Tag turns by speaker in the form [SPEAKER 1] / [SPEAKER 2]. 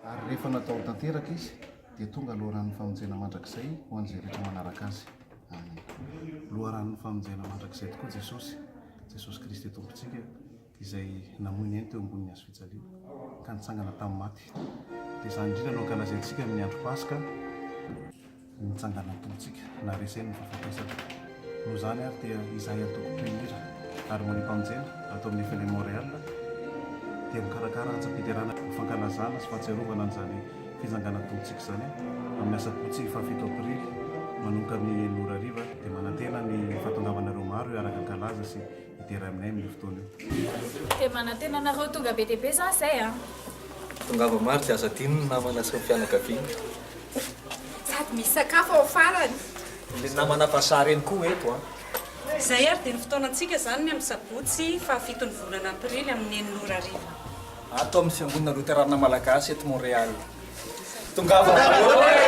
[SPEAKER 1] Ary rehefa natao ho tanteraka izy, dia tonga loharanon'ny famonjena mandrakizay ho an'izay rehetra manaraka azy. Amena. Loharanon'ny famonjena mandrakizay tokoa Jesosy, Jesosy Kristy Tompontsika, izay namoy ny ainy teo ambonin'ny hazo fijaliana, ka nitsangana tamin'ny maty. Dia izany indrindra no ankalazaintsika amin'ny andro Paska. Nitsangana ny Tompontsika, nahareseny ny fahafatesana. Noho izany ary dia izahay antoko mpihira Harmonie-Mpamonjena ato amin'ny FLM Montréal dia mikarakara antsam-piderana ho fankalazana sy fahatsiarovana an'izany fitsanganan'ny Tompontsika izany amin'ny asabotsy fahafito aprily manomboka amin'ny enina ora hariva dia manantena ny fahatongavanareo maro hiaraka hankalaza sy hidera aminay amin'io fotoana io.
[SPEAKER 2] Dia manantena anareo tonga be dia be izany izay an!
[SPEAKER 3] Tongava maro dia aza adino ny namana sy ny fianakaviana.
[SPEAKER 4] Sady misy sakafo ao farany.
[SPEAKER 3] Le namana vazaha reny koa eto an.
[SPEAKER 5] Izay ary dia ny fotoanantsika izany ny amin'ny sabotsy fahafiton'ny volana aprily amin'ny enina ora hariva.
[SPEAKER 3] Ato amin'ny Fiangonana Loterana Malagasy eto Montréal. Tongava daholo e!